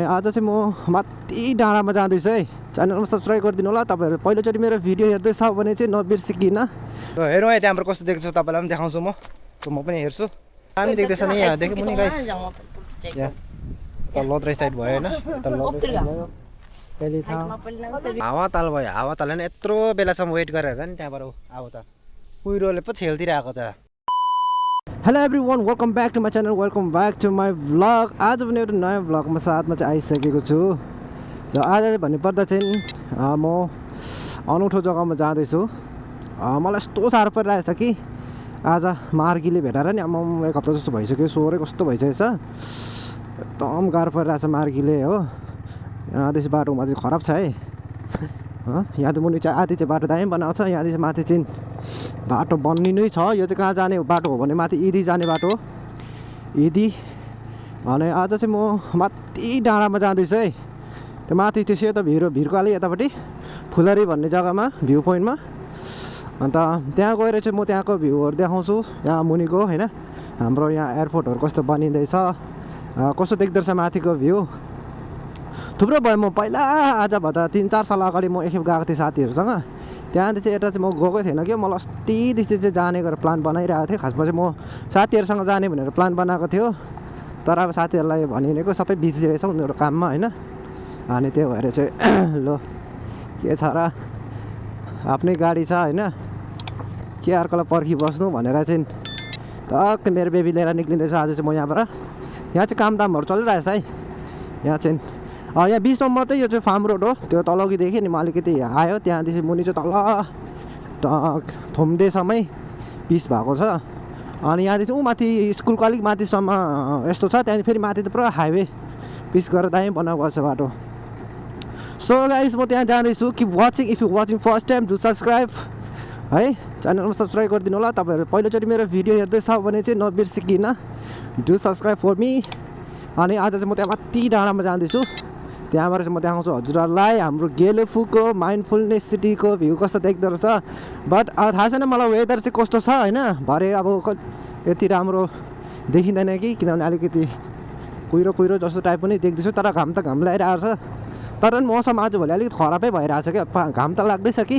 आज चाहिँ म माथि डाँडामा जाँदैछु है। च्यानलमा सब्सक्राइब गरिदिनु होला। तपाईँहरू पहिलोचोटि मेरो भिडियो हेर्दैछ भने चाहिँ नबिर्सिकिन हेरौँ है त्यहाँबाट कस्तो देख्छ, तपाईँलाई पनि देखाउँछु म। सो म पनि हेर्छु। दामी देख्दैछ नि यहाँदेखि मुनि गाइस। यहाँ लद्रे साइड भयो होइन, यता लद्रे साइड भयो। कहिले थाहा हावाताल भयो, हावाताल होइन यत्रो बेलासम्म वेट गरेर नि त्यहाँबाट अब त कुहिरोले पो छेलतिर आएको त। Hello everyone, welcome back to my channel, welcome back to my vlog. आज पनि एउटा नयाँ भ्लगमा साथमा चाहिँ आइसकेको छु। र आज चाहिँ भन्नुपर्दा चाहिँ म अनौठो जग्गामा जाँदैछु। मलाई यस्तो साह्रो परिरहेछ कि आज मार्गीले भेटाएर नि एक हप्ता जस्तो भइसक्यो, स्वरै कस्तो भइसकेछ, एकदम गाह्रो परिरहेछ मार्गीले हो। यहाँदेखि बाटोमा चाहिँ खराब छ है। यहाँ त मुनि चाहिँ आधी चाहिँ बाटो दामी बनाएको छ, यहाँदेखि माथि चाहिँ बाटो बन्नी नै छ। यो चाहिँ कहाँ जाने बाटो हो भने माथि इदी जाने बाटो हो, इदी। अनि आज चाहिँ म माथि डाँडामा जाँदैछु है। त्यो माथि त्यो सेतो भिरको अलि यतापट्टि फुलरी भन्ने जग्गामा, भ्यू पोइन्टमा। अन्त त्यहाँ गएर चाहिँ म त्यहाँको भ्यूहरू देखाउँछु, यहाँ मुनिको होइन। हाम्रो यहाँ एयरपोर्टहरू कस्तो बनिँदैछ, कस्तो देख्दोरहेछ माथिको भ्यू। थुप्रो भयो, म पहिला आज भन्दा 3-4 साल अगाडि म एकखेप गएको थिएँ साथीहरूसँग। त्यहाँदेखि चाहिँ यता चाहिँ म गएकै थिएन कि, म अस्तिदेखि चाहिँ जाने गरेर प्लान बनाइरहेको थिएँ। खासमा चाहिँ म साथीहरूसँग जाने भनेर प्लान बनाएको थियो, तर अब साथीहरूलाई भनिदिएको सबै बिजी रहेछ उनीहरू काममा होइन। अनि त्यो भएर चाहिँ लो के छ र, आफ्नै गाडी छ होइन, के अर्कोलाई पर्खिबस्नु भनेर चाहिँ टक्क मेरो बेबी लिएर निक्लिँदैछ आज चाहिँ म यहाँबाट। यहाँ चाहिँ कामदामहरू चलिरहेछ है। यहाँ चाहिँ यहाँ बिचमा मात्रै यो चाहिँ फार्म रोड हो, त्यो तलकी देखेँ नि म अलिकति आयो, त्यहाँदेखि मुनि चाहिँ तल थुम्देसम्मै पिस भएको छ। अनि यहाँदेखि माथि स्कुलको अलिक माथिसम्म यस्तो छ, त्यहाँदेखि फेरि माथि त पुरा हाइवे पिस गरेर दामी बनाएको छ बाटो। सो गाइस म त्यहाँ जाँदैछु। Keep watching, if you watching first time do subscribe है, च्यानलमा सब्सक्राइब गरिदिनु होला। तपाईँहरू पहिलोचोटि मेरो भिडियो हेर्दैछ भने चाहिँ नबिर्सिकिन डु सब्सक्राइब फर मी। अनि आज चाहिँ म त्यहाँ माथि डाँडामा जाँदैछु, त्यहाँबाट चाहिँ म देखाउँछु हजुरहरूलाई हाम्रो गेलेफुको माइन्डफुलनेस सिटीको भ्यू कस्तो देख्दो रहेछ। बट थाहा छैन मलाई वेदर चाहिँ कस्तो छ होइन, भरे अब यति राम्रो देखिँदैन कि, किनभने अलिकति कुहिरो कुहिरो जस्तो टाइप पनि देख्दैछु। तर घाम त घाम लगाइरहेको छ, तर पनि मौसम आजभोलि अलिकति खराबै भइरहेछ क्या। घाम त लाग्दैछ कि,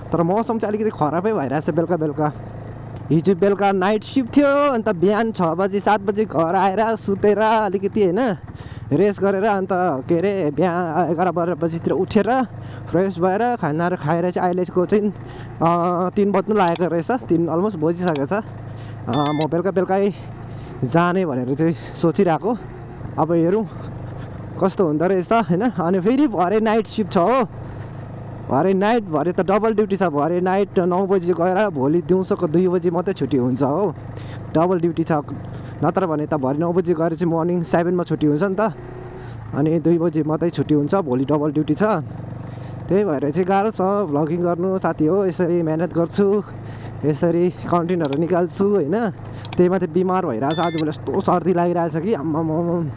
तर मौसम चाहिँ अलिकति खराबै भइरहेछ बेलुका बेलुका। हिजो बेलुका नाइट सिफ्ट थियो, अन्त बिहान 6 बजी 7 बजी घर आएर सुतेर अलिकति होइन रेस्ट गरेर, अन्त के अरे बिहान 11-12 बजीतिर उठेर फ्रेस भएर खानाहरू खाएर चाहिँ अहिलेको चाहिँ 3 बज्नु लागेको रहेछ, 3 अलमोस्ट बजिसकेको छ। म बेलुका बेलुकै जाने भनेर चाहिँ सोचिरहेको, अब हेरौँ कस्तो हुँदो रहेछ होइन। अनि फेरि भरे नाइट सिफ्ट छ हो, भरे नाइट, भरे त डबल ड्युटी छ। भरे नाइट 9 बजी गएर भोलि दिउँसोको 2 बजी मात्रै छुट्टी हुन्छ हो, डबल ड्युटी छ। नत्र भने त भरे 9 बजी गएर चाहिँ मर्निङ 7मा छुट्टी हुन्छ नि त, अनि 2 बजी मात्रै छुट्टी हुन्छ, भोलि डबल ड्युटी छ। त्यही भएर चाहिँ गाह्रो छ भ्लगिङ गर्नु साथी हो। यसरी मिहिनेत गर्छु, यसरी कन्टेन्टहरू निकाल्छु होइन। त्यही माथि बिमार भइरहेछ आजभोलि, यस्तो सर्दी लागिरहेछ कि आम्माम।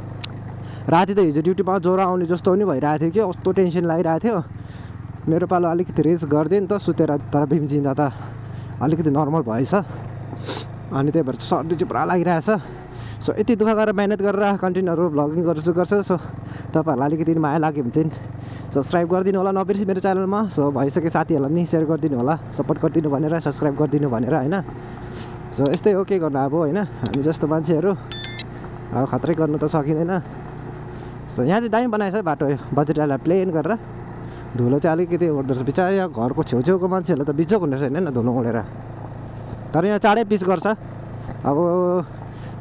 राति त हिजो ड्युटीमा ज्वरो आउने जस्तो पनि भइरहेको थियो कि, कस्तो टेन्सन लागिरहेको थियो। मेरो पालो अलिकति रेस्ट गरिदिएँ नि त सुतेर, तर बिम्जिँदा त अलिकति नर्मल भएछ। अनि त्यही भएर सर्दी चाहिँ पुरा लागिरहेछ। सो यति दुःख गरेर मिहिनेत गरेर कन्टेन्टहरू भ्लगिङ गर्छु। सो तपाईँहरूलाई अलिकति माया लाग्यो भने चाहिँ सब्सक्राइब गरिदिनु होला नबिर्सी मेरो च्यानलमा। सो भइसक्यो साथीहरूलाई पनि सेयर गरिदिनु होला, सपोर्ट गरिदिनु भनेर, सब्सक्राइब गरिदिनु भनेर होइन। सो यस्तै हो, के गर्नु अब होइन, हामी जस्तो मान्छेहरू अब खत्रै गर्नु त सकिँदैन। सो यहाँ चाहिँ दामी बनाएछ है बाटो, बजेटलाई प्लेन गरेर। धुलो चाहिँ अलिकति उठ्दो रहेछ, बिचरा घरको छेउछेउको मान्छेहरूले त बिजोक हुने रहेछ होइन धुलो उडेर। तर यहाँ चाँडै पिस गर्छ। अब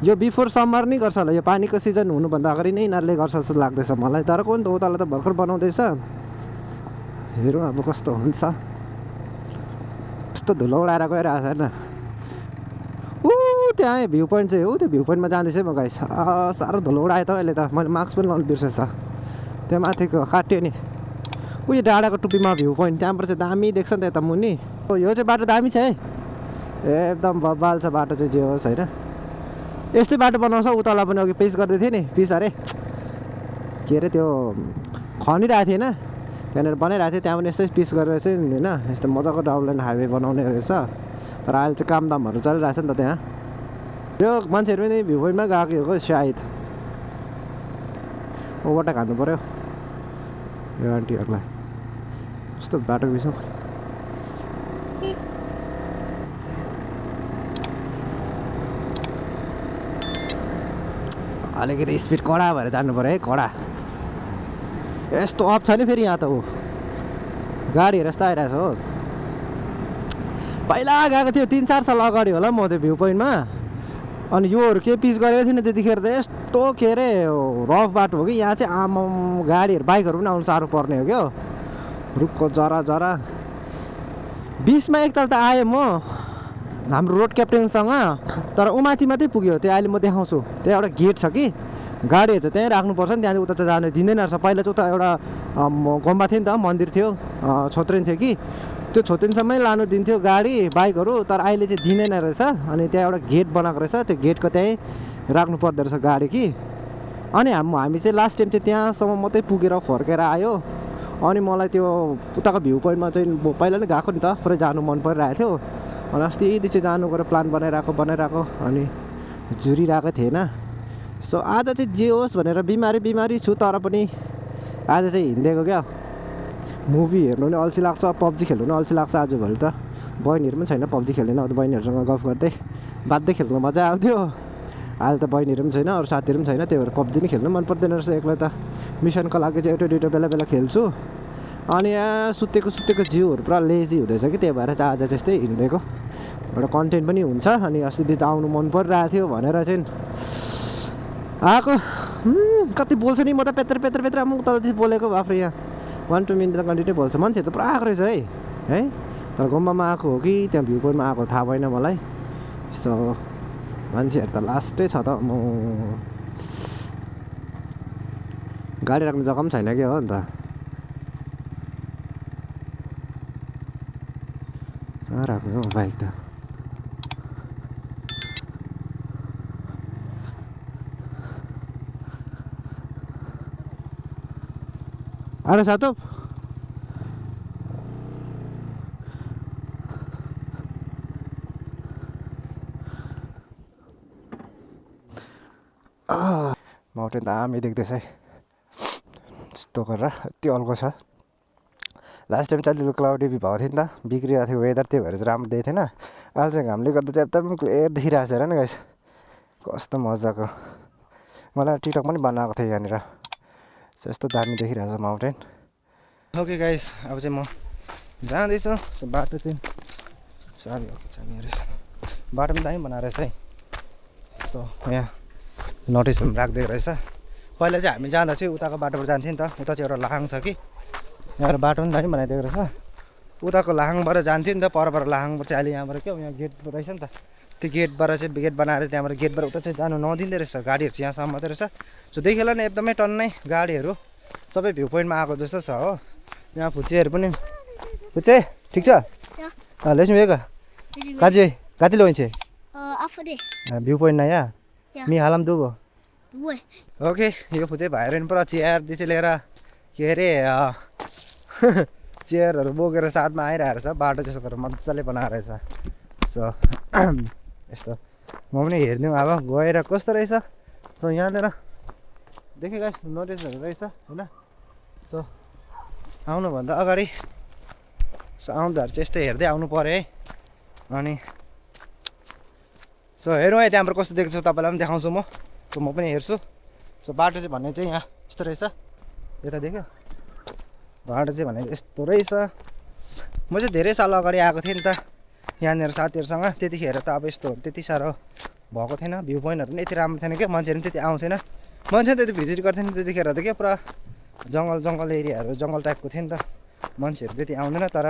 यो बिफोर समर नै गर्छ होला, यो पानीको सिजन हुनुभन्दा अगाडि नै यिनीहरूले गर्छ जस्तो लाग्दैछ मलाई। तर कुन त उतालाई त भर्खर बनाउँदैछ, हेरौँ अब कस्तो हुन्छ। कस्तो धुलो उडाएर गइरहेको छ होइन। त्यहाँ भ्यू पोइन्ट चाहिँ हो, त्यो भ्यू पोइन्टमा जाँदैछ म गाइस। साह्रो धुलो उडायो त अहिले त, मैले मास्क पनि लाउनु बिर्सेछ। त्यहाँ माथिको काट्यो नि, उयो डाँडाको टुप्पीमा भ्यू पोइन्ट, त्यहाँबाट चाहिँ दामी देख्छ नि त यता मुनि। यो चाहिँ बाटो दामी छ है, एकदम बब्बाल छ बाटो चाहिँ जे होस् होइन। यस्तै बाटो बनाउँछ उतालाई पनि, अघि पिस गर्दै थियो नि, पिस अरे के अरे त्यो खनिरहेको थिएन, त्यहाँनिर बनाइरहेको थियो, त्यहाँ पनि यस्तै पिस गरेर चाहिँ होइन यस्तो मजाको डबल लाइन हाइवे बनाउने रहेछ। तर अहिले चाहिँ कामदामहरू चलिरहेछ नि त त्यहाँ। यो मान्छेहरू पनि भ्यू पोइन्टमा गएको हो सायद। ओभरटेक हान्नु पऱ्यो यो आन्टीहरूलाई कस्तो बाटो बिचमा अलिकति स्पिड कडा भएर जानु पऱ्यो है कडा यस्तो अफ छ नि फेरि यहाँ त ऊ गाडीहरू यस्तो आइरहेछ हो पहिला गएको थियो 3-4 साल अगाडि होला म त्यो भ्यू पोइन्टमा अनि योहरू के पिच गरेको थिएन त्यतिखेर त यस्तो के अरे रफ बाटो हो कि यहाँ चाहिँ आमाम गाडीहरू बाइकहरू पनि आउनु साह्रो पर्ने हो क्या रुखको जरा जरा 20मा एकताल त आएँ म हाम्रो रोड क्याप्टेनसँग तर उमाथि मात्रै पुग्यो त्यो अहिले म देखाउँछु त्यहाँ एउटा गेट छ कि गाडीहरू चाहिँ त्यहीँ राख्नुपर्छ नि त्यहाँ उता चाहिँ जानु दिँदैन रहेछ पहिला चाहिँ उता एउटा गुम्बा थियो नि त मन्दिर थियो छोत्रेन थियो कि त्यो छोत्रेनसम्मै लानु दिन्थ्यो गाडी बाइकहरू तर अहिले चाहिँ दिँदैन रहेछ अनि त्यहाँ एउटा गेट बनाएको रहेछ त्यो गेटको त्यहीँ राख्नु पर्दो रहेछ गाडी कि अनि हामी चाहिँ लास्ट टाइम चाहिँ त्यहाँसम्म मात्रै पुगेर फर्केर आयो अनि मलाई त्यो उताको भ्यू पोइन्टमा चाहिँ पहिला नै गएको नि त पुरै जानु मन परिरहेको थियो अनि अस्ति चाहिँ जानु गएर प्लान बनाइरहेको अनि जुरिरहेको थिएन सो आज चाहिँ जे होस् भनेर बिमारी छु तर पनि आज चाहिँ हिँडेको क्या मुभी हेर्नु नि अल्छी लाग्छ पब्जी खेल्नु नि अल्छी लाग्छ आजभोलि त बहिनीहरू पनि छैन पब्जी खेल्दैन अब बहिनीहरूसँग गफ गर्दै बाध्दै खेल्नु मजा आउँथ्यो अहिले त बहिनीहरू पनि छैन अरू साथीहरू पनि छैन त्यही भएर पब्जी नै खेल्नु मन पर्दैन रहेछ एक्लै त मिसनको लागि चाहिँ एउटा बेला बेला खेल्छु अनि यहाँ सुतेको जिउहरू पुरा लेजी हुँदैछ कि त्यही भएर चाहिँ आज त्यस्तै हिँडेको एउटा कन्टेन्ट पनि हुन्छ अनि अस्ति त आउनु मन परिरहेको थियो भनेर चाहिँ आएको कति बोल्छ नि म त पेत्र म उता बोलेको बाफ्रे यहाँ 1-2 मिनट त कन्टिन्यू बोल्छ मान्छेहरू त पुरा आएको रहेछ है तर गुम्बामा आएको हो कि त्यहाँ भ्यू पोइन्टमा आएको थाहा भएन मलाई सो मान्छेहरू त लास्टै छ त म गाडी राख्ने जग्गा पनि छैन क्या हो नि त कहाँ राख्ने हो बाइक त अरे सातो माउन्टेन दामी देख्दैछ है यस्तो गरेर यति अल्को छ लास्ट टाइम चाहिँ अलिकति क्लाउडी भएको थियो नि त बिग्रिरहेको थियो वेदर त्यही भएर चाहिँ राम्रो देखेको थिएन अहिले चाहिँ घामले गर्दा चाहिँ एकदम क्लियर देखिरहेको छ हेर न गाइस कस्तो मजाको मलाई टिकटक पनि बनाएको थियो यहाँनिर यस्तो दामी देखिरहेको छ माउन्टेन ओके गाइस अब चाहिँ म जाँदैछु बाटो चाहिँ चाबी रहेछ बाटो पनि दामी बनाएर रहेछ है सो यहाँ नोटिसहरू राख्दै रहेछ पहिला चाहिँ हामी जाँदा चाहिँ उताको बाटोबाट जान्थ्यो नि त उता चाहिँ एउटा लाहाङ छ कि यहाँ बाटो पनि दामी बनाइदिएको रहेछ उताको लाहाङबाट जान्थ्यो नि त परबाट लाहाङबाट चाहिँ अहिले यहाँबाट क्या यहाँ गेट रहेछ नि त त्यो गेटबाट चाहिँ गेट बनाएर त्यहाँबाट गेटबाट उता चाहिँ जानु नदिँदो रहेछ गाडीहरू चाहिँ यहाँसम्म मात्रै रहेछ सो देखिएला नि एकदमै टन्नै गाडीहरू सबै भ्यू पोइन्टमा आएको जस्तो छ हो यहाँ फुच्चेहरू पनि फुच्चे ठिक छ लेख्नु एक काजी कति लोइन्छ भ्यू पोइन्ट ना यहाँ मी हालम दुबो ओके यो फुच्चे भाइहरू नि पुरा चेयरदेखि लिएर के अरे चेयरहरू बोकेर साथमा आइरहेको छ बाटो त्यसो गरेर मजाले बनाएर रहेछ सो यस्तो म पनि हेर्नु अब गएर कस्तो रहेछ सो यहाँनिर देखेको यस्तो नोटिसहरू रहेछ होइन सो आउनुभन्दा अगाडि सो आउँदाहरू चाहिँ यस्तो हेर्दै आउनु पऱ्यो है अनि सो हेरौँ है त्यहाँबाट कस्तो देख्छ तपाईँलाई पनि देखाउँछु म सो म पनि हेर्छु सो बाटो चाहिँ भन्ने चाहिँ यहाँ यस्तो रहेछ यता देख्यो बाटो चाहिँ भने यस्तो रहेछ म चाहिँ धेरै साल अगाडि आएको थिएँ नि त यहाँनिर साथीहरूसँग त्यतिखेर त अब यस्तोहरू त्यति साह्रो भएको थिएन भ्यू पोइन्टहरू पनि यति राम्रो थिएन क्या मान्छेहरू पनि त्यति आउँथेन मान्छे त्यति भिजिट गर्थेन त्यतिखेर त क्या पुरा जङ्गल एरियाहरू जङ्गल टाइपको थियो नि त मान्छेहरू त्यति आउँदैन तर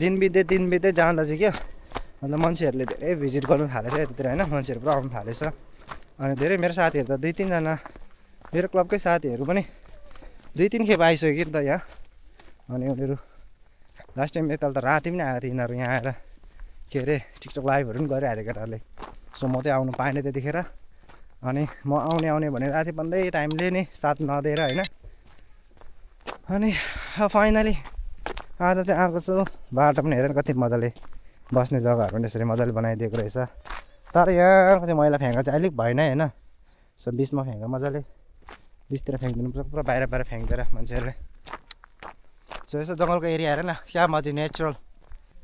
दिन बित्दै जाँदा चाहिँ क्या अन्त मान्छेहरूले धेरै भिजिट गर्नु थालेछ यतातिर होइन मान्छेहरू पुरा आउनु थालेछ अनि धेरै मेरो साथीहरू त 2-3 जना मेरो क्लबकै साथीहरू पनि 2-3 खेप आइसक्यो नि त यहाँ अनि उनीहरू लास्ट टाइम एकताल त राति पनि आएको थियो यिनीहरू यहाँ आएर के अरे टिकटक लाइभहरू पनि गरिरहेको थियो केटाहरूले सो म चाहिँ आउनु पाइनँ त्यतिखेर अनि म आउने भनेर आएको थिएँ भन्दै टाइमले नि साथ नदिएर होइन अनि फाइनली आज चाहिँ आएको छु बाटो पनि हेरेर कति मजाले बस्ने जग्गाहरू पनि यसरी मजाले बनाइदिएको रहेछ तर यहाँ चाहिँ मैला फ्याँका चाहिँ अलिक भएन होइन सो बिचमा फ्याँका मजाले बिचतिर फ्याँक्दिनु पर्छ पुरा बाहिर बाहिर फ्याँक्दैन मान्छेहरूले सो यसो जङ्गलको एरिया हेर न क्या मजा नेचुरल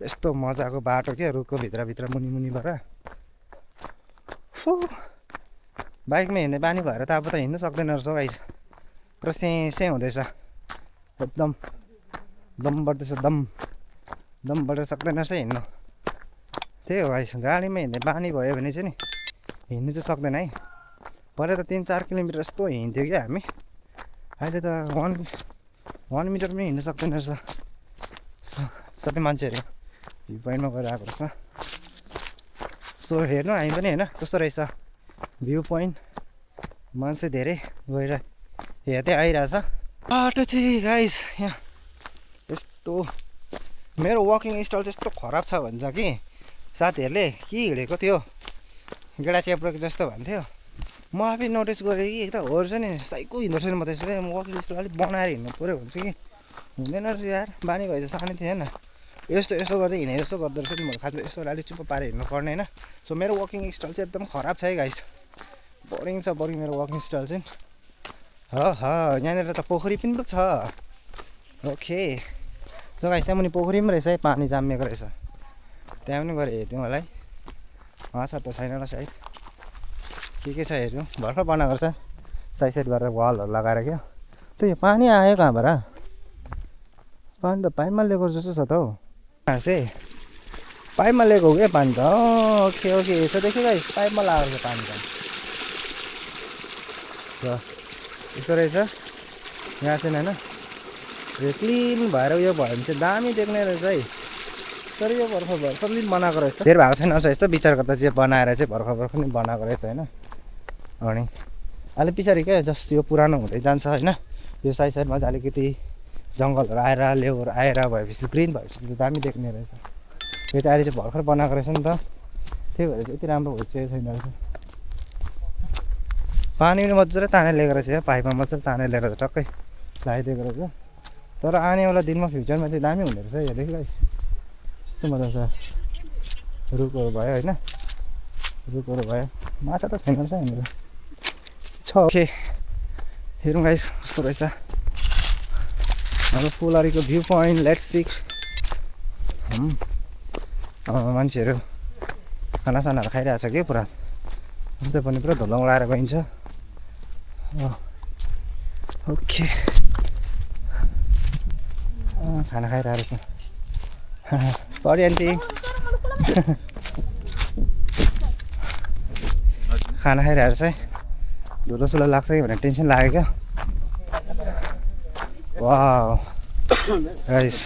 यस्तो मजाको बाटो क्या रुखको भित्रभित्र मुनिबाट बाइकमा हिँड्ने बानी भएर त अब त हिँड्नु सक्दैन रहेछ गाइस पुरा से हुँदैछ एकदम दम बढ्दैछ दम बढेर सक्दैन रहेछ हिँड्नु त्यही हो गाइस गाडीमा हिँड्ने बानी भयो भने चाहिँ नि हिँड्नु चाहिँ सक्दैन है पहिला त 3-4 किलोमिटर जस्तो हिँड्थ्यो क्या हामी अहिले त 1 मिटर पनि हिँड्नु सक्दैन रहेछ सबै मान्छेहरू भ्यू पोइन्टमा गएर आएको रहेछ सो हेर्नु हामी पनि होइन कस्तो रहेछ भ्यू पोइन्ट मान्छे धेरै गएर हेर्दै आइरहेछ बाटो चाहिँ गाइस यहाँ यस्तो मेरो वकिङ स्टाइल चाहिँ यस्तो खराब छ भन्छ कि साथीहरूले के हिँडेको थियो गेडा चेप्रोको जस्तो भन्थ्यो म आफै नोटिस गरेँ कि एक त अरू चाहिँ नि साइको हिँड्दो रहेछ म त्यसरी म वकिङ स्टाइल अलिक बनाएर हिँड्नु पऱ्यो भन्छु कि हुँदैन रहेछ यार बानी भएछ सानो थियो होइन यस्तो गर्दै हिँडेर यस्तो गर्दो रहेछ नि म खासमा यस्तो अलिक चुप्पो पारेर हिँड्नु पर्ने होइन सो मेरो वकिङ स्टाइल चाहिँ एकदम खराब छ है गाइस बोरिङ छ बोरिङ मेरो वकिङ स्टाइल चाहिँ यहाँनिर त पोखरी पनि पो छ ओके सो गाइस त्यहाँ पनि पोखरी पनि रहेछ है पानी जामिएको रहेछ त्यहाँ पनि गएर हेरिदिउँ होला है माछा त छैन र सायद के छ हेर्नु भर्खर बनाएको रहेछ साइड गरेर वालहरू लगाएर क्या त्यो पानी आयो कहाँबाट पानी त पाइपमा ल्याएको जस्तो छ त हौ हाँसे पाइपमा ल्याएको हो क्या पानी त ओके यसो देख्यो गाइस पाइपमा लगाएको छ पानी त यस्तो रहेछ यहाँ चाहिँ होइन यो क्लिन भएर उयो भयो भने चाहिँ दामी देख्ने रहेछ है तर यो भर्खरले बनाएको रहेछ धेरै भएको छैन यस्तो विचार गर्दा चाहिँ बनाएर चाहिँ भर्खर नि बनाएको रहेछ होइन अनि अहिले पछाडि क्या जस्ट यो पुरानो हुँदै जान्छ होइन यो साइडमा चाहिँ अलिकति जङ्गलहरू आएर लेउहरू आएर भएपछि ग्रिन भएपछि चाहिँ दामी देख्ने रहेछ यो चाहिँ अहिले चाहिँ भर्खर बनाएको रहेछ नि त त्यही भएर चाहिँ यति राम्रो भइसकेको छैन रहेछ पानी पनि मजाले तानेर ल्याएको रहेछ पाइपमा मजाले तानेर ल्याएर टक्कै लगाइदिएको रहेछ तर आनेवाला दिनमा फ्युचरमा चाहिँ दामी हुने रहेछ हेर्दै गाइस यस्तो मजा छ रुखहरू भयो होइन रुखहरू भयो माछा त छैन रहेछ यहाँनिर छ ओके हेरौँ गाइस कस्तो रहेछ अब फुलहरीको भ्यू पोइन्ट लेट्स सिक मान्छेहरू खानासानाहरू खाइरहेको छ कि पुरा अन्त पनि पुरा धुलो उडाएर गइन्छ ओके खाना खाइरहेको रहेछ सरी आन्टी खाना खाइरहेको रहेछ है धुलो लाग्छ कि भनेर टेन्सन लाग्यो क्या वाह गाइस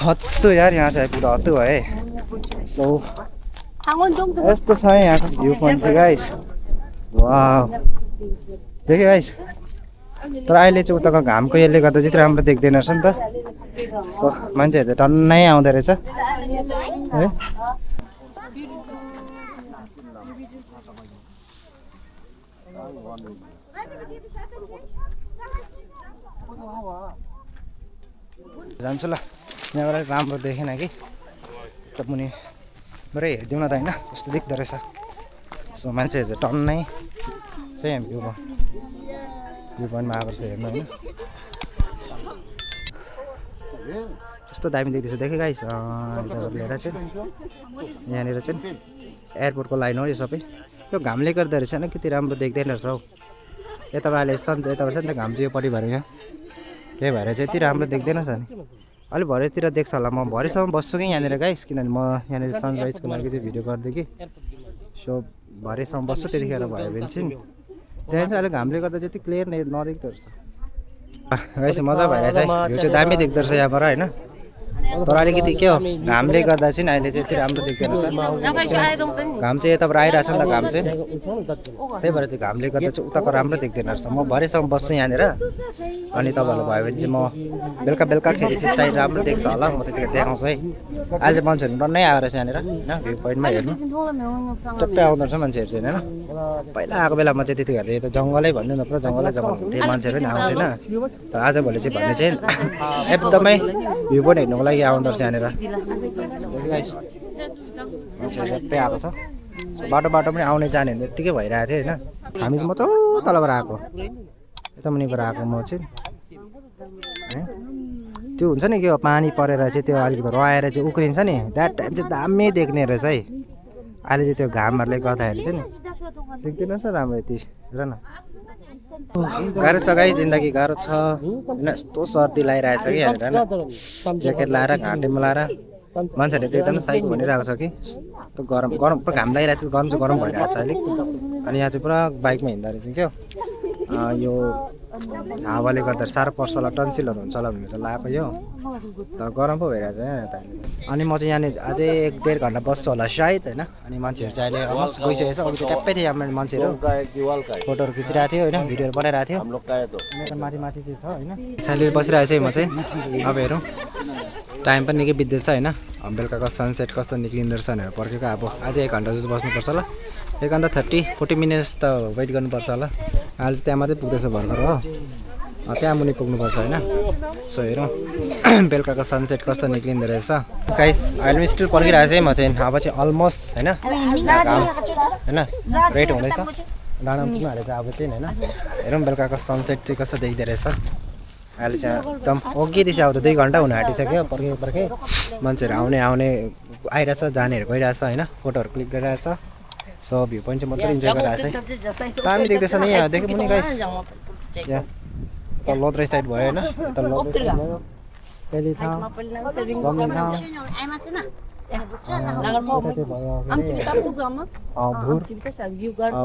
हत्तु यार यहाँ चाहिँ पुरा हत्तु भयो है सो यस्तो छ है यहाँको भ्यू पोइन्ट चाहिँ गाइस वाह देख्यो गाइस तर अहिले चाहिँ उताको घामको यसले गर्दा चाहिँ राम्रो देख्दैन रहेछ नि त सो मान्छेहरू चाहिँ टन्नै आउँदो रहेछ है जान्छु ल यहाँबाट राम्रो देखेन कि त मुनिबाट हेरिदिउँ न त होइन कस्तो देख्दो रहेछ सो मान्छेहरू चाहिँ टन्नै सेम भ्यू पोइन्टमा आएको रहेछ हेर्नु होइन कस्तो दामी देख्दैछ देखेँ गाइस लिएर चाहिँ यहाँनिर चाहिँ एयरपोर्टको लाइन हो यो सबै यो घामले गर्दो रहेछ होइन कति राम्रो देख्दैन रहेछ हौ यताबाट अहिले सन्च यताबाट छ नि त घाम चाहिँ यो पट्टि भएर यहाँ त्यही भएर चाहिँ यति राम्रो देख्दैन छ नि अलिक भरेतिर देख्छ होला म भरेसम्म बस्छु कि यहाँनिर गाइस किनभने म यहाँनिर सनराइजको लागि चाहिँ भिडियो गरिदिएँ कि सो भरेसम्म बस्छु त्यतिखेर भयो भने चाहिँ त्यहाँ चाहिँ अलिक घामले गर्दा चाहिँ यति क्लियर नदेख्दो रहेछ गाइस मजा भइरहेछ है यो चाहिँ दामी देख्दो रहेछ यहाँबाट होइन तर अलिकति के हो घामले गर्दा चाहिँ अहिले चाहिँ यति राम्रो देख्दैन रहेछ घाम चाहिँ यताबाट आइरहेछ नि त घाम चाहिँ त्यही भएर चाहिँ घामले गर्दा चाहिँ उताको राम्रो देख्दैन रहेछ म भरेसम्म बस्छु यहाँनिर अनि तपाईँहरूलाई भयो भने चाहिँ म बेलुकाखेरि चाहिँ सायद राम्रो देख्छ होला म त्यतिखेर देखाउँछु है अहिले चाहिँ मान्छेहरू डन्नै आएको रहेछ यहाँनिर होइन भ्यू पोइन्टमा हेर्नु टक्कै आउँदो रहेछ मान्छेहरू चाहिँ होइन पहिला आएको बेलामा चाहिँ त्यतिखेर यो त जङ्गलै भन्नु न पुरा जङ्गलै जङ्गल हुन्थ्यो मान्छेहरू पनि आउँथेन तर आजभोलि चाहिँ भन्ने चाहिँ एकदमै भ्यू पोइन्ट हेर्नुको लागि आउँदो रहेछ यहाँनिर मान्छेहरू सबै आएको छ बाटो पनि आउने जाने यत्तिकै भइरहेको थियो होइन हामी चाहिँ म चाहिँ तलबाट आएको यता मुनिबाट आएको म चाहिँ त्यो हुन्छ नि के हो पानी परेर चाहिँ त्यो अलिकति रहेर चाहिँ उक्रिन्छ नि द्याट टाइम चाहिँ दामी देख्ने रहेछ है। अहिले चाहिँ त्यो घामहरूले गर्दाखेरि चाहिँ नि देख्दैन रहेछ राम्रो यति हेर न। गाह्रो छ गाई जिन्दगी गाह्रो छ होइन। यस्तो सर्दी लगाइरहेछ कि हेरेर न ज्याकेट लाएर घाँटीमा लाएर मान्छेहरूले देख्दैन साइको भनिरहेको छ कि यस्तो गरम गरम पुरा घाम लागिरहेको छ गरम चाहिँ गरम भइरहेको छ अलिक। अनि यहाँ चाहिँ पुरा बाइकमा हिँड्दा रहेछ क्या यो हावाले गर्दा साह्रो पर्छ होला टन्सिलहरू हुन्छ होला भनेर चाहिँ लगाएको यो तर गरम पो भइरहेको छ यहाँ यता। अनि म चाहिँ यहाँनिर अझै 1-1.5 घन्टा बस्छु होला सायद होइन। अनि मान्छेहरू चाहिँ अहिले अलमोस्ट गइसकेको छ। अघि चाहिँ ट्याप्पै थियो यहाँ मान्छेहरू फोटोहरू खिचिरहेको थियो होइन भिडियोहरू बनाइरहेको थियो। अनि माथि माथि चाहिँ छ होइन साइडले बसिरहेको छु म चाहिँ। अब हेरौँ टाइम पनि निकै बित्दैछ होइन। बेलुकाको सनसेट कस्तो निक्लिँदो रहेछ भनेर पर्खेको। अब अझै 1 घन्टा जस्तो बस्नुपर्छ होला 1 घन्टा 30-40 मिनट्स त वेट गर्नुपर्छ होला। अहिले चाहिँ त्यहाँ मात्रै पुग्दैछ भर्खर हो त्यहाँ मुनि पुग्नुपर्छ होइन। सो हेरौँ बेलुकाको सनसेट कस्तो निक्लिँदो रहेछ गाइस। अहिले पनि स्टिल पर्खिरहेको छ है म चाहिँ। अब चाहिँ अलमोस्ट होइन होइन रेट हुँदैछ डाँडामा पुग्नु हालेको छ अब चाहिँ होइन। हेरौँ बेलुकाको सनसेट चाहिँ कस्तो देख्दो रहेछ। अहिले चाहिँ एकदम अघिदेखि अब त 2 घन्टा हुन आँटिसक्यो पर्खे मान्छेहरू आउने आइरहेछ जानेहरू गइरहेछ होइन फोटोहरू क्लिक गरिरहेछ। सो भ्यू पोइन्ट चाहिँ मजाले इन्जोय गरिरहेको छ। दामी देख्दैछ नि यहाँ देख्यो पनि गाइस। यहाँ त लोद्रे साइड भयो होइन यता लोद्रे साइड भयो पेली ठाउँ गम्लिङ ठाउँ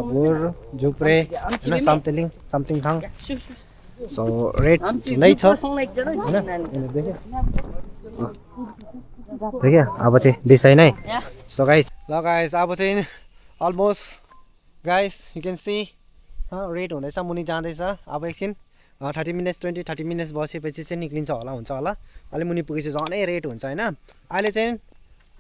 भुर झुप्रे होइन समथिङ ठाउँ। सो रेट हुँदैछ होइन देख्यो अब चाहिँ बिसाइ नै। सो गाइस ल गाइस अब चाहिँ almost guys you can see rate हुँदैछ मुनि जाँदैछ। अब एकछिन 30 मिनट्स 20-30 मिनट्स बसेपछि चाहिँ निक्लिन्छ होला हुन्छ होला। अहिले मुनि पुगेपछि झनै रेट हुन्छ होइन। अहिले चाहिँ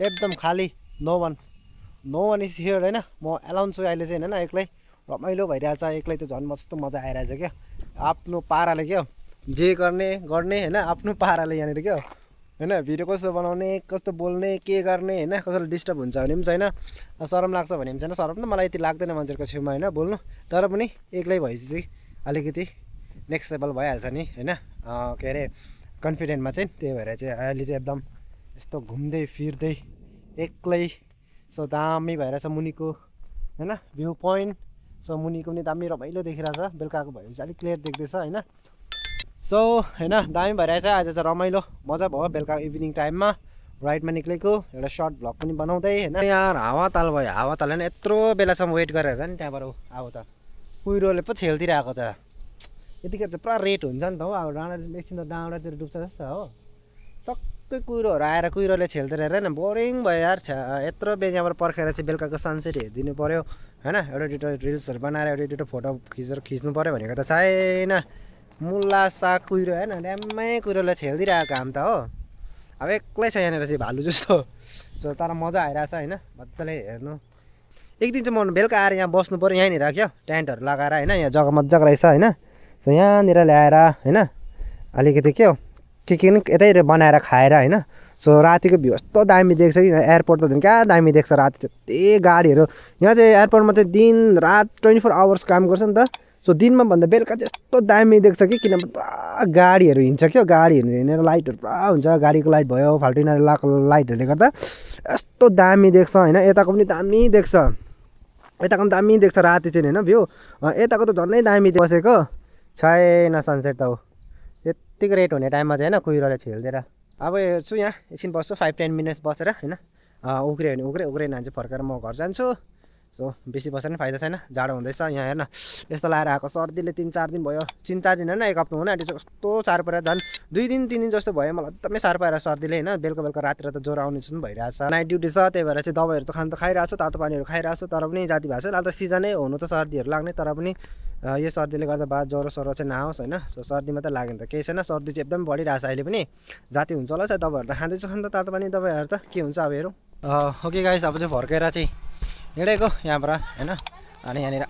एकदम खाली नो वान इज हियर होइन। म एलाउन छु अहिले चाहिँ होइन एक्लै रमाइलो भइरहेछ एक्लै त झन् मस्तो मजा आइरहेछ क्या आफ्नो पाराले क्या जे गर्ने होइन आफ्नो पाराले यहाँनिर क्या होइन। भिडियो कस्तो बनाउने कस्तो बोल्ने के गर्ने होइन कसैलाई डिस्टर्ब हुन्छ भने पनि छैन सरम लाग्छ भने पनि छैन। सरम त मलाई यति लाग्दैन मान्छेहरूको छेउमा होइन बोल्नु तर पनि एक्लै भएपछि चाहिँ अलिकति नेक्स्ट लेभल भइहाल्छ नि होइन के अरे कन्फिडेन्टमा चाहिँ। त्यही भएर चाहिँ अहिले चाहिँ एकदम यस्तो घुम्दै फिर्दै एक्लै सो दामी भइरहेछ मुनिको होइन भ्यू पोइन्ट। सो मुनिको पनि दामी रमाइलो देखिरहेछ बेलुकाको भएपछि अलिक क्लियर देख्दैछ होइन। सो होइन दामी भइरहेछ आज चाहिँ रमाइलो मजा भयो बेलुका इभिनिङ टाइममा राइडमा निक्लेको एउटा सर्ट भ्लग पनि बनाउँदै होइन। यहाँ हावाताल भयो हावाताल होइन यत्रो बेलासम्म वेट गरेर नि त्यहाँबाट अब त कुहिरोले पो छेलतिर आएको त यतिखेर चाहिँ पुरा रेट हुन्छ नि त हो। अब डाँडा एकछिन त डाँडातिर डुब्छ जस्तो हो टक्कै कुहिरोहरू आएर कुहिरोले छेलतिर हेरेन बोरिङ भयो यार यत्रो बेलाबाट पर्खेर चाहिँ बेलुकाको सनसेट हेरिदिनु पऱ्यो होइन। एउटा दुइटा रिल्सहरू बनाएर एउटा दुइटा फोटो खिच्नु पऱ्यो भनेको त छैन। मुला साग कुहिरो होइन ड्याम्मै कुहिरोले छेलिदिरहेको काम त हो। अब एक्लै छ यहाँनिर चाहिँ भालु जस्तो सो तर मजा आइरहेछ होइन मजाले हेर्नु। एक दिन चाहिँ म बेलुका आएर यहाँ बस्नु पऱ्यो यहीँनिर क्या टेन्टहरू लगाएर होइन। यहाँ जग्गा मजाको रहेछ होइन। सो यहाँनिर ल्याएर होइन अलिकति के हो के नि यतै बनाएर खाएर होइन। सो रातिको भ्यू यस्तो दामी देख्छ कि एयरपोर्ट त क्या दामी देख्छ राति त्यही गाडीहरू यहाँ चाहिँ एयरपोर्टमा चाहिँ दिन रात 24 आवर्स काम गर्छ नि त। सो दिनमा भन्दा बेलुका चाहिँ यस्तो दामी देख्छ कि किनभने पुरा गाडीहरू हिँड्छ क्या गाडीहरू हिँडेर लाइटहरू पुरा हुन्छ गाडीको लाइट भयो फाल्टु लगाएको लाइटहरूले गर्दा यस्तो दामी देख्छ होइन। यताको पनि दामी देख्छ यताको पनि दामी देख्छ राति चाहिँ होइन भ्यू। यताको त झन्डै दामी बसेको छैन सनसेट त हो यत्तिको रेट हुने टाइममा चाहिँ होइन कुहिरोले छेलिदिएर। अब हेर्छु यहाँ एकछिन बस्छु 5-10 मिनट्स बसेर होइन उक्रियो भने उक्रेन भने चाहिँ फर्केर म घर जान्छु। सो बेसी बसेर पनि फाइदा छैन जाडो हुँदैछ यहाँ हेर्न यस्तो लगाएर आएको सर्दीले 3-4 दिन भयो 3-4 दिन होइन 1 हप्ता हुन आँटिसक्यो कस्तो साह्रो परेर झन् 2 दिन 3 दिन जस्तो भयो मलाई एकदमै साह्रो पाएर सर्दीले होइन। बेलुका रातिर त ज्वरो आउने जस्तो पनि भइरहेछ नाइट ड्युटी छ त्यही भएर चाहिँ दबाईहरू त खानु त खाइरहेको छु तातो पानीहरू खाइरहेको छु तर पनि जाति भएको छ अहिले त सिजनै हुनु त सर्दीहरू लाग्ने तर पनि यो सर्दीले गर्दा बाद ज्वरो सरो चाहिँ नआओस् होइन। सो सर्दी मात्रै लाग्यो नि त केही छैन सर्दी चाहिँ एकदम बढिरहेछ अहिले पनि जाति हुन्छ होला चाहिँ दबाईहरू त खाँदैछु खानु त तातो पानी दबाईहरू त के हुन्छ अब हेरौँ। ओके गाइस अब चाहिँ फर्केर चाहिँ हिँडेको यहाँबाट होइन। अनि यहाँनिर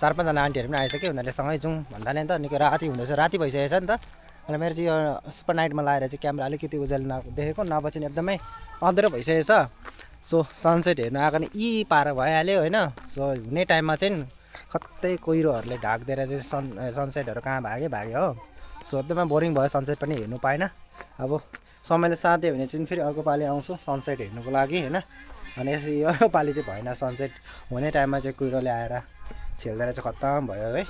4-5 जना आन्टीहरू पनि आइसक्यो उनीहरूले सँगै जाउँ भन्दा नि त निकै राति हुँदैछ राति भइसकेको छ नि त। अनि मेरो चाहिँ यो सुपर नाइटमा लगाएर चाहिँ क्यामेरा अलिकति उज्यालो देखेको नभए चाहिँ एकदमै अँध्यारो भइसकेको छ। सो सनसेट हेर्नु आएको नि यी पार भइहाल्यो होइन। सो हुने टाइममा चाहिँ कतै कुहिरोहरूले ढाकिदिएर चाहिँ सनसेटहरू कहाँ भाग्यो हो। सो एकदमै बोरिङ भयो, सनसेट पनि हेर्नु पाएन। अब समयले साथ दियो भने चाहिँ फेरि अर्को पालि आउँछु सनसेट हेर्नुको लागि होइन। अनि यसरी यो पालि चाहिँ भएन, सनसेट हुने टाइममा चाहिँ कुहिरोले आएर छेल्दै चाहिँ खत्तम भयो है।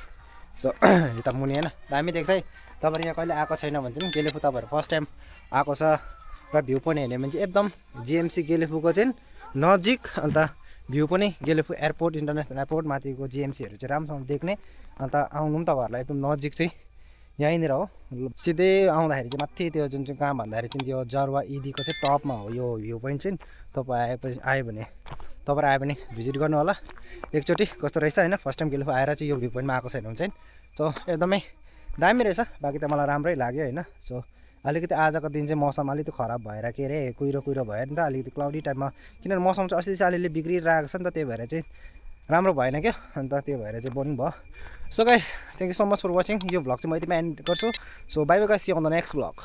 सो यो त मुनि होइन दामी देख्छ है। तपाईँहरू यहाँ कहिले आएको छैन भने चाहिँ गेलेफु तपाईँहरू फर्स्ट टाइम आएको छ र भ्यू पनि हेर्ने भने चाहिँ एकदम जिएमसी गेलेफुको चाहिँ नजिक, अन्त भ्यू पनि गेलेफु एयरपोर्ट इन्टरनेसनल एयरपोर्ट माथिको जिएमसीहरू चाहिँ राम्रोसँग देख्ने। अन्त आउनु पनि तपाईँहरूलाई एकदम नजिक चाहिँ यहीँनिर हो। सिधै आउँदाखेरि चाहिँ माथि त्यो जुन चाहिँ कहाँ भन्दाखेरि चाहिँ त्यो जरवा इदीको चाहिँ टपमा हो यो भ्यू पोइन्ट चाहिँ। तपाईँ आयो भने भिजिट गर्नु होला एकचोटि, कस्तो रहेछ होइन। फर्स्ट टाइम गेलेफु आएर चाहिँ यो भ्यू पोइन्टमा आएको छैन भने चाहिँ सो एकदमै दामी रहेछ। बाँकी त मलाई राम्रै लाग्यो होइन। सो अलिकति आजको दिन चाहिँ मौसम अलिकति खराब भएर के अरे कुहिरो भयो नि त, अलिकति क्लाउडी टाइपमा, किनभने मौसम चाहिँ अस्ति चाहिँ अलिअलि बिग्रिरहेको छ नि त, त्यही भएर चाहिँ राम्रो भएन क्या। अन्त त्यो भएर चाहिँ बोरिङ भयो। So guys thank you so much for watching. यो भ्लग चाहिँ म यतिमा एन्ड गर्छु। So bye bye guys, see you on the next vlog.